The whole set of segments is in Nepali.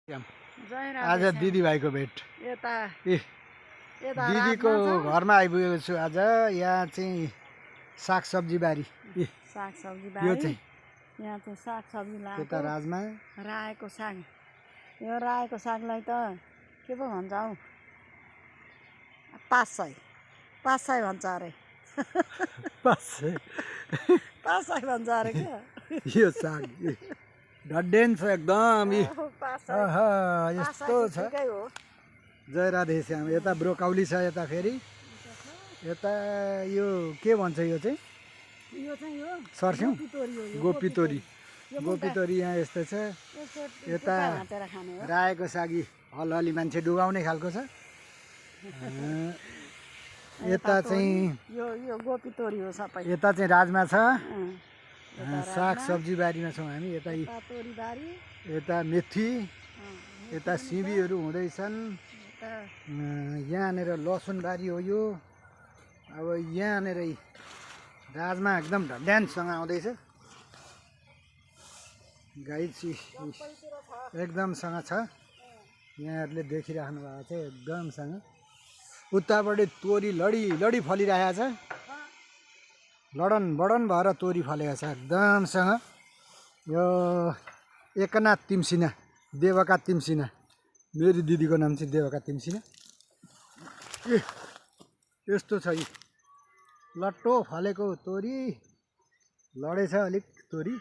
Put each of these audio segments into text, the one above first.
आज दिदीभाइको भेट दिदीको घरमा आइपुगेको छु आज। यहाँ चाहिँ सागसब्जी बारी यो चाहिँ यहाँ चाहिँ सागसब्जी यता राजमा रायोको साग। यो रायोको सागलाई त के पो भन्छ हौ, 500 भन्छ अरे। 500 भन्छ अरे क्या यो साग ढड्डेन छ एकदम। यस्तो छ। जय राधे श्याम। यता ब्रोकाउली छ, यता फेरि यता यो के भन्छ यो चाहिँ सर्स्यौँ गोपीतोरी यहाँ यस्तो छ। यता रायोको सागी हलहली मान्छे डुगाउने खालको छ। यता चाहिँ यो गोपीतोरी हो सबै। यता चाहिँ राजमा छ। साग सब्जी बारीमा छौँ हामी। यता मेथी, यता सिमीहरू हुँदैछन्। यहाँनिर लसुन बारी हो यो। अब यहाँनिर राजमा एकदम ढड्यानसँग आउँदैछ। गाई एकदमसँग छ। यहाँहरूले देखिराख्नु भएको छ एकदमसँग। उतापट्टि तोरी लडी फलिरहेको छ। लडन बडन भएर तोरी फलेको छ एकदमसँग। यो एकनाथ तिमसिना, देवका तिमसिना। मेरो दिदीको नाम चाहिँ देवका तिमसिना। यस्तो छ यी लट्टो फलेको तोरी। लडेछ अलिक तोरी,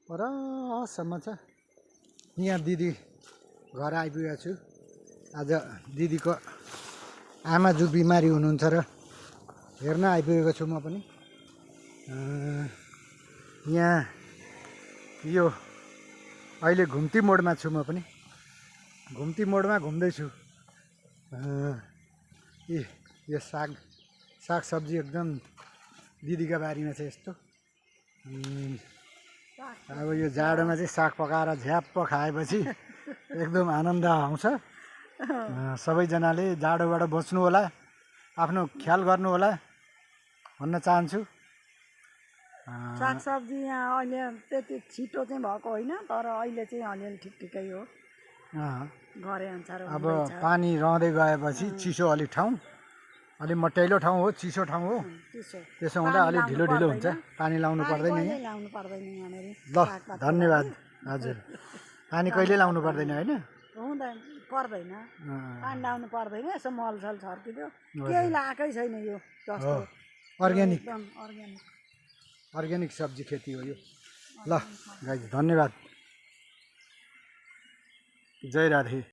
परसम्म छ। यहाँ दिदी घर आइपुगेको छु आज। दिदीको आमाजू बिमारी हुनुहुन्छ र हेर्न आइपुगेको छु म पनि। यहाँ यो अहिले घुम्ती मोडमा छु म पनि। घुम्ती मोडमा घुम्दैछु। यो साग सब्जी एकदम दिदीका बारीमा छ यस्तो। अब यो जाडोमा चाहिँ साग पकाएर झ्याप्प खाएपछि एकदम आनन्द आउँछ। सबैजनाले जाडोबाट बच्नु होला, आफ्नो ख्याल गर्नु होला भन्न चाहन्छु। सागसब्जी यहाँ अहिले त्यति छिटो चाहिँ भएको होइन, तर अहिले चाहिँ अलिअलि ठिकै हो गरे अनुसार। अब पानी रहँदै गएपछि चिसो अलिक ठाउँ, अलिक मट्याइलो ठाउँ हो, चिसो ठाउँ हो। त्यसो हुँदा अलिक ढिलो हुन्छ। पानी लाउनु पर्दैन। ल धन्यवाद। हजुर, पानी कहिले लाउनु पर्दैन होइन? पर्दैन, पानी लाउनु पर्दैन। यसो मलसल छर्किदियो, केही लगाएकै छैन। यो अर्ग्यानिक सब्जी खेती हो यो। ल गाइज धन्यवाद। जय राधे।